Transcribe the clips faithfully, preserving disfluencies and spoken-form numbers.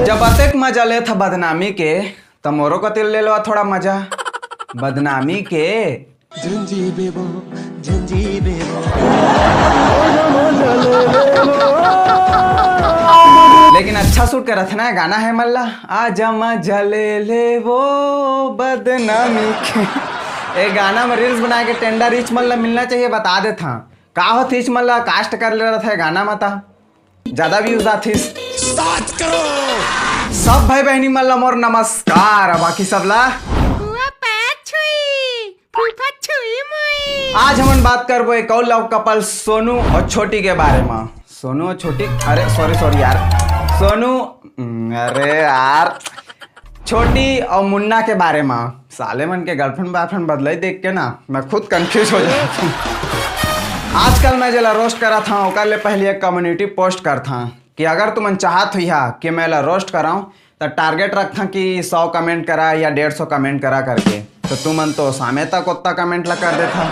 जब अतेक मजा लेत ह बदनामी के, त मोरो कति ले लो थोड़ा मजा बदनामी के। लेकिन अच्छा सूट करत हे ना गाना हे मल्ला, आजा मजा ले ले वो बदनामी के। ए गाना में रील्स बना के टेंडर इच मल्ला मिलना चाहिए, बता देत हा। का होत इच मल्ला कास्ट कर ले रहा था गाना में ता ज्यादा व्यूज आथिस। सब भाई बहनी मन ला मोर नमस्कार, बाकी सब ला हुआ पैर छुई, फूफा छुई मुई। आज हमन बात करबो एक और लव कपल सोनू और छोटी के बारे में। सोनू और छोटी, अरे सॉरी सॉरी यार, सोनू, हम्म, अरे यार, छोटी और मुन्ना के बारे में। साले मन के गर्लफ्रेंड बॉयफ्रेंड बदलई देख के ना मैं खुद कंफ्यूज हो जाता हूँ। आजकल मैं जेला रोस्ट करत हूँ ओकर ले पहले एक कम्युनिटी पोस्ट करत हूँ कि अगर तुमन चाहत हुई हा कि मैं ला रोस्ट कराऊँ, त टारगेट रखथा कि सौ कमेंट करा या डेढ़ सौ कमेंट करा करके, तो तुमन तो सामे तक ओत्ता कमेंट ला कर देथा।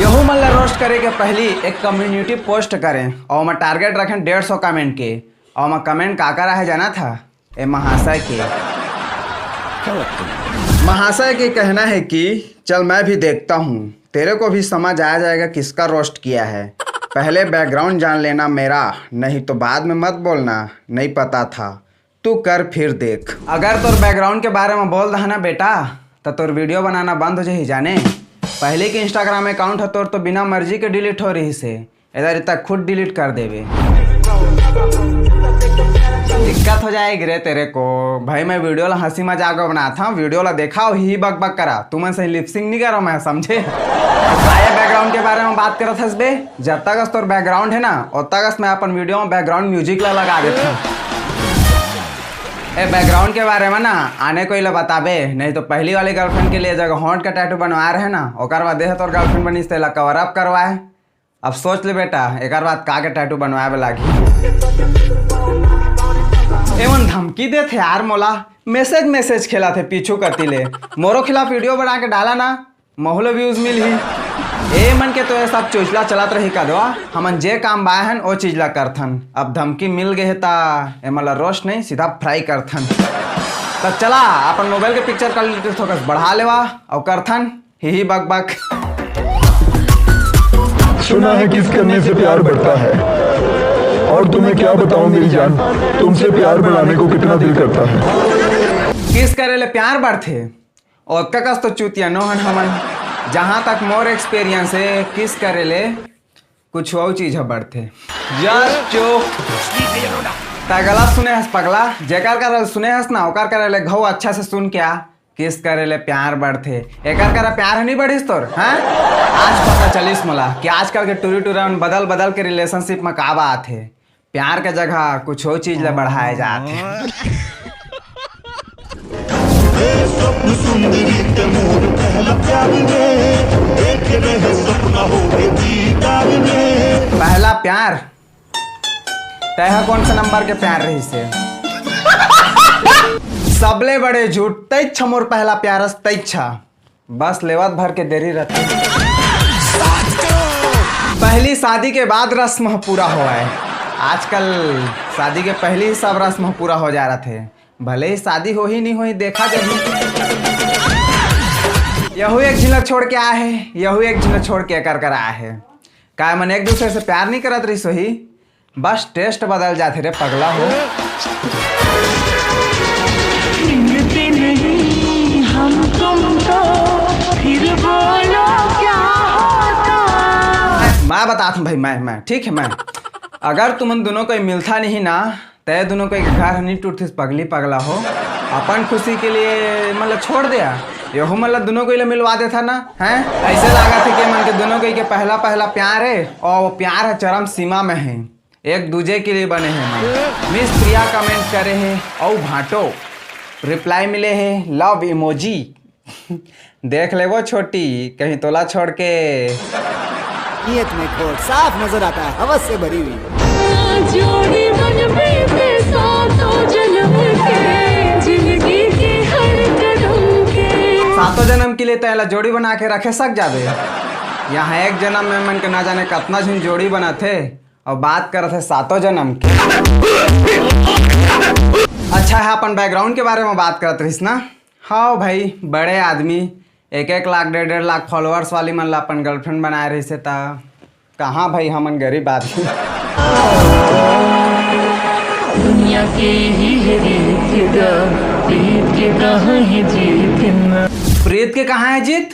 यहू मन ला रोस्ट करे के पहली एक कम्युनिटी पोस्ट करें और ओमा टारगेट रखें डेढ़ सौ कमेंट के। और ओमा कमेंट का करा है जाना था ए महाशय के। महाशय के कहना है कि चल मैं भी देखता हूँ, तेरे को भी समझ आ जाएगा किसका रोस्ट किया है। पहले बैकग्राउंड जान लेना मेरा, नहीं तो बाद में मत बोलना नहीं पता था। तू कर फिर देख। अगर तोर बैकग्राउंड के बारे में बोल दहा ना बेटा, त तोर वीडियो बनाना बंद हो जाही जाने। पहले के इंस्टाग्राम अकाउंट ह तोर तो बिना मर्जी के डिलीट हो रही से, इधर तक खुद डिलीट कर देवे। दिक्कत हो जाएगी रे तेरे को। भाई मैं वीडियो ला हंसी मजाक में बनाता हूँ, वीडियो ला देखा और ही बक बक करा, तुमन से लिपसिंग नहीं करो मैं, समझे? आया बैकग्राउंड के बारे में बात करत हस बे, जब तक अस तोर बैकग्राउंड है ना, ओतक अस मैं अपन वीडियो में बैकग्राउंड म्यूजिक ला लगा देता हूँ। ए बैकग्राउंड के बारे में ना आने कोई ला बताबे, नहीं तो पहली वाली गर्लफ्रेंड के लिए जगह हॉन्ट का टैटू बनवा रहे ना, ओकर बाद देह तोर गर्लफ्रेंड बनिस तेला कवर अप करवाए। अब सोच ले बेटा, एकर बाद का के टैटू बनवाए बर लागही। एमन धमकी देथे यार मोला, मैसेज मैसेज खेला थे पीछू कती ले, मोरो खिलाफ वीडियो बना के डाला ना, महू ल व्यूज मिलही। ए मन के तो ये सब चोचला चलत रही कदवा, हमन जे काम बाय हन ओ चीज ला करथन। अब धमकी मिल गए हे ता एमन ला रोस्ट नहीं सीधा फ्राई करथन। त चला अपन मोबाइल के पिक्चर क्वालिटी थोकस बढ़ा लेवा और करथन ही ही बक बक। सुना है किस करने से प्यार बढ़ता है। और तुम्हें क्या बताऊं मेरी जान, तुमसे प्यार बढ़ाने को कितना दिल करता है। किस करे ले प्यार बढ़थे? ओतका कस तो चूतिया नोहन हमन। जहां तक मोर एक्सपीरियंस है, किस करे ले कुछ और चीज ह बढ़थे। जस्ट जोक। तै गलत सुने हस पगला, जेकर करा सुने हस ना ओकर करा ले घऊ अच्छा से सुन के आ। किस करे ले प्यार बढ़थे, एकर करा प्यार ह नहीं बढ़िस तोर, हैं? आज पता चलिस मोला कि आजकल के टूरी टूरा मन बदल बदल के रिलेशनशिप में का बात है। प्यार के जगह कुछ और चीज ला बढ़ाए जात हे। ए स्वप्न सुंदरी ते मोर पहला प्यार रे, देख रहे सपना हो गे दीदार रे। पहला प्यार? तय ह कौन से नंबर के प्यार रही से? सबले बड़े झूठ, तैच्छा मोर पहला प्यार अस, तैच्छा। बस लेवत भर के देरी रहती। पहली शादी के बाद रस्म पूरा हुआ है। आजकल शादी के पहली ही सब रस्म पूरा हो जा रहा थे। भले ही शादी हो ही नहीं हो ही, देखा जाही। यहू एक झिन ला छोड़ के आए है, यहू एक झिन ला छोड़ के कर कर आए है। काय मन एक दूसरे से प्यार नहीं करत रही सोही? बस टेस्ट बदल जाथे रे पगला हो। मिलते नहीं हम तुमको, फिर बोलो क्या होता। मैं बतात हूँ भाई, मैं मैं ठीक है मैं। अगर तुमन दोनों कोई मिलता नहीं ना, तय दोनों कोई के घर नहीं टूटथिस पगली पगला हो। अपन खुशी के लिए मतलब छोड़ दे, यहू मतलब दोनों कोई ले मिलवा देता ना, हैं? ऐसे लागत है कि मन के दोनों कोई के पहला पहला प्यार है और वो प्यार है चरम सीमा में है। एक दूजे के लिए बने हैं मन। मिस प्रिया कमेंट करे हैं, औ भाटो रिप्लाई मिले हैं लव इमोजी। देख ले वो छोटी, कहीं तोला छोड़ के। नियत में खोट साफ नजर आता है, हवस से भरी हुई। जोड़ी बन पे सातों जन्म के, जिंदगी के हर कदम के। सातों जन्म के लिए तो एला जोड़ी बना के रखे सक जाबे। यहाँ एक जन्म में मन के ना जाने कतना झन जोड़ी बनत हे और बात करत हे सातों जन्म के। अच्छा है, अपन बैकग्राउंड के बारे में बात करत रहिस ना। हाँ भाई, बड़े आदमी एक एक लाख, डेढ़ डेढ़ लाख फॉलोअर्स वाली मन ला अपन गर्लफ्रेंड बनाए रहिस हे, त कहाँ भाई, हमन गरीब आदमी। दुनिया के ही है रीत दा, प्रीत के कहाँ है जीत ना। प्रीत के कहाँ है जीत?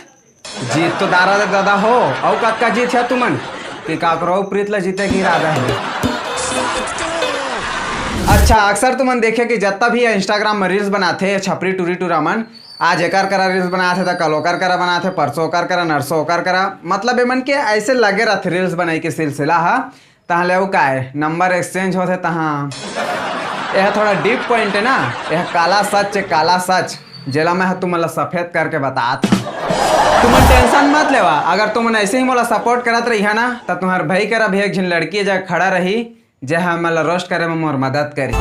जीत तो दारा दे दादा हो, अउ कतका जीत है तुमन कि काकरो प्रीत ला जीते के इरादा है। अच्छा, अक्सर तुमन देखे कि जत्ता भी इंस्टाग्राम में रील्स बनाथे छपरी टूरी टूरा मन, आज एकर करा रील्स बनाथे, त कल ओकर करा बनाथे, परसों ओकर करा, नरसों ओकर करा, मतलब एमन के ऐसे लगे रहथे रील्स बनाई के सिलसिला हा। तहले अउ काय, नंबर एक्सचेंज होथे तहाँ। यह थोड़ा डीप पॉइंट है ना, यह काला सच है, काला सच, जेला मैं ह तुमन ला सफेद करके बतात। तुमन टेंशन मत लेवा, अगर तुमन ऐसे ही मोला सपोर्ट करत रहिहा ना, त तुम्हार भाई करा भी एक झिन लड़की जा खड़ा रही, जे हमन ला रोस्ट करे में मोर मदद करही।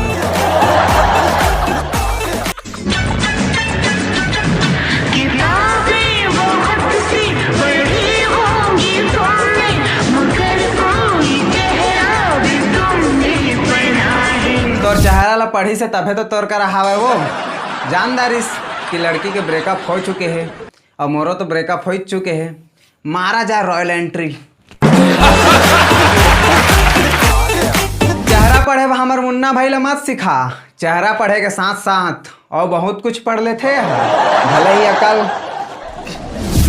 किताबें बहुत सी पढ़ी होंगी तुमने, मगर कोई चेहरा भी तुमने पढ़ा है। तोर चेहरा ला पढ़ी से तभे तो तोर करा हावय वो। जानदारिस कि लड़की के ब्रेकअप हो चुके हे और मोरो तो ब्रेकअप हो ही चुके हे। मारा जाए रॉयल एंट्री। चेहरा पढ़े बर हमर मुन्ना भाई ला मत सिखा, चेहरा पढ़े के साथ साथ और बहुत कुछ पढ़ लेथे। भले ही अकल,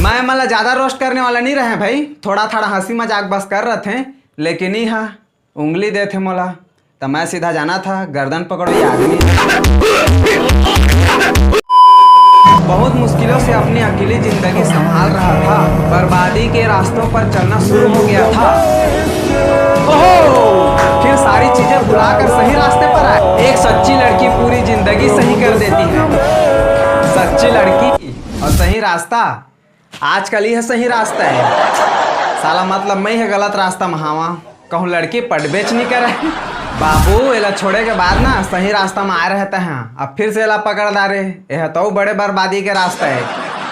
मैं मन ला ज्यादा रोस्ट करने वाला नहीं रहे भाई, थोड़ा थोड़ा हंसी मजाक बस कर रहे थे, लेकिन ही हाँ उंगली देथे मोला, त मैं सीधा जाना था, गर्दन पकड़ो ये आदमी। बहुत मुश्किलों से अपनी अकेली जिंदगी संभाल रहा था, बर्बादी के रास्तों पर चलना शुरू हो गया था। ओहो, फिर सारी चीजें भुलाकर सही रास्ते पर आए। एक सच्ची लड़की पूरी जिंदगी सही कर देती है। सच्ची लड़की और सही रास्ता, आजकल यह सही रास्ता है साला, मतलब मैं ही गलत रास्ता में हावा। कहूँ लड़की पढ़बेच नहीं करे। बाबू, एला छोड़े के बाद ना सही रास्ता में आए रहते हैं, अब फिर से एला पकड़ डारे। यह तो बड़े बर्बादी के रास्ता है।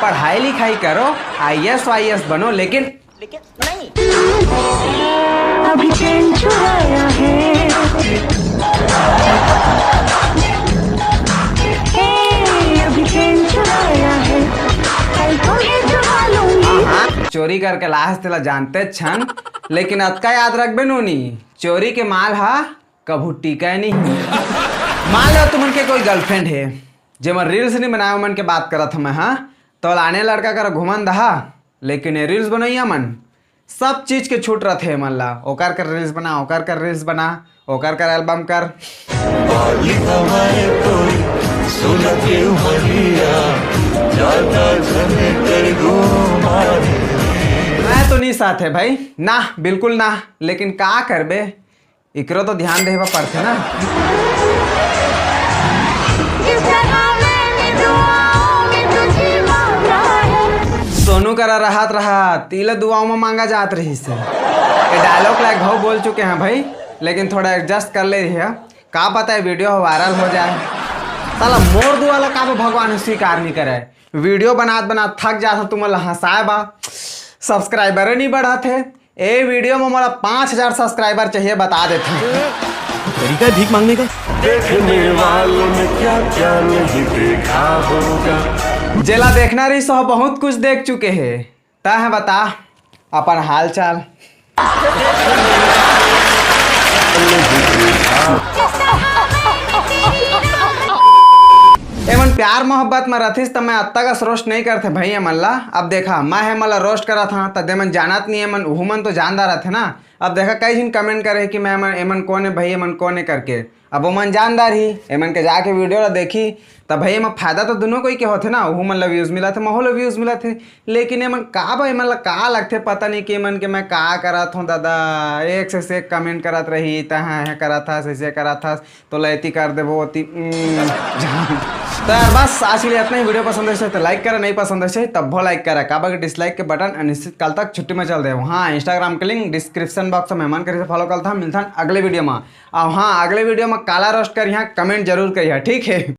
पढ़ाई लिखाई करो, आईएएस वाईएएस बनो, लेकिन लेकिन नहीं। अभी चैन छुड़ाया है। हे, अभी चैन छुड़ाया है। कल तुम्हें छुड़ा लूंगी। हाँ, चोरी करके लाहस तेला जानते छन, लेकिन अतका याद रखबे नोनी, चोरी के माल हा कभू टिकै नहीं। मान लो तुमन के कोई गर्लफ्रेंड है, जेमन रील्स नहीं बनाए, ओमन के बात करत हूँ मैं, हाँ, तो लाने लड़का कर घुमन दहा, लेकिन ये रील्स बनैया मन सब चीज के छूट रथे एमन ला। ओकर कर रील्स बना, ओकर कर रील्स बना, ओकर कर एल्बम कर। मैं तो नहीं साथ है भाई, ना, बिल्कुल ना। लेकिन का करबे, इकरो तो ध्यान देहे बर पड़थे ना। सोनू करा रहत रहत इला दुआओं में मांगा जात रहिस हे। ये डायलॉग लायक घाव बोल चुके हैं भाई, लेकिन थोड़ा एडजस्ट कर ले रही है। का पता ये वीडियो वायरल हो जाए। साला मोर दुआ ला काबर भगवान स्वीकार नहीं करे। वीडियो बनात बनात थक जात हो, तुमन ला हंसाए बा सब्सक्राइबरे नहीं बढ़त हे। ए वीडियो में मोला पाँच हजार सब्सक्राइबर चाहिए, बता देते हैं। तरीका है भीख मांगने का। देखने वालों ने क्या क्या नहीं देखा होगा। जेला देखना रही सो बहुत कुछ देख चुके हैं। तह बता अपन हाल चाल। एमन प्यार मोहब्बत में रथिस त मैं अत्ता कस रोस्ट नहीं करथे भाई एमन ला। अब देखा, मैं एमन ला रोस्ट करत हाँ त दे मन जानत नहीं, एमन उहू मन तो जानदा रथे ना। अब देखा, कई झिन कमेंट करे कि मैं एमन, एमन कौन है भाई, एमन कौन है करके। अब ओमन जानदार ही, एमन के जाके वीडियो ला देखी, त भाई एमा फायदा तो दोनों कोई के होथे ना, उहू मन ला व्यूज मिलत हे, महू ला व्यूज मिलत हे। लेकिन एमन का बा, एमन ला का लगथे पता नहीं कि एमन के मैं का करत हूँ दादा, एक से, से एक कमेंट करत रही, तहाँ है करत हस, ऐसे करत हस, तो ला एती कर देबो, ओती, उम, जान। तो यार बस आज के लिए इतना ही। वीडियो पसंद है तो लाइक करा, नहीं पसंद है तब वो लाइक करा, काबर के डिसलाइक के बटन अनिश्चित काल तक छुट्टी में चल दे। हाँ, इंस्टाग्राम के लिंक डिस्क्रिप्शन बॉक्स में मन करी से फॉलो करता, मिलता अगले वीडियो में। और हाँ, अगले वीडियो में काला रोस्ट करिहा, कमेंट जरूर करिहा, ठीक है।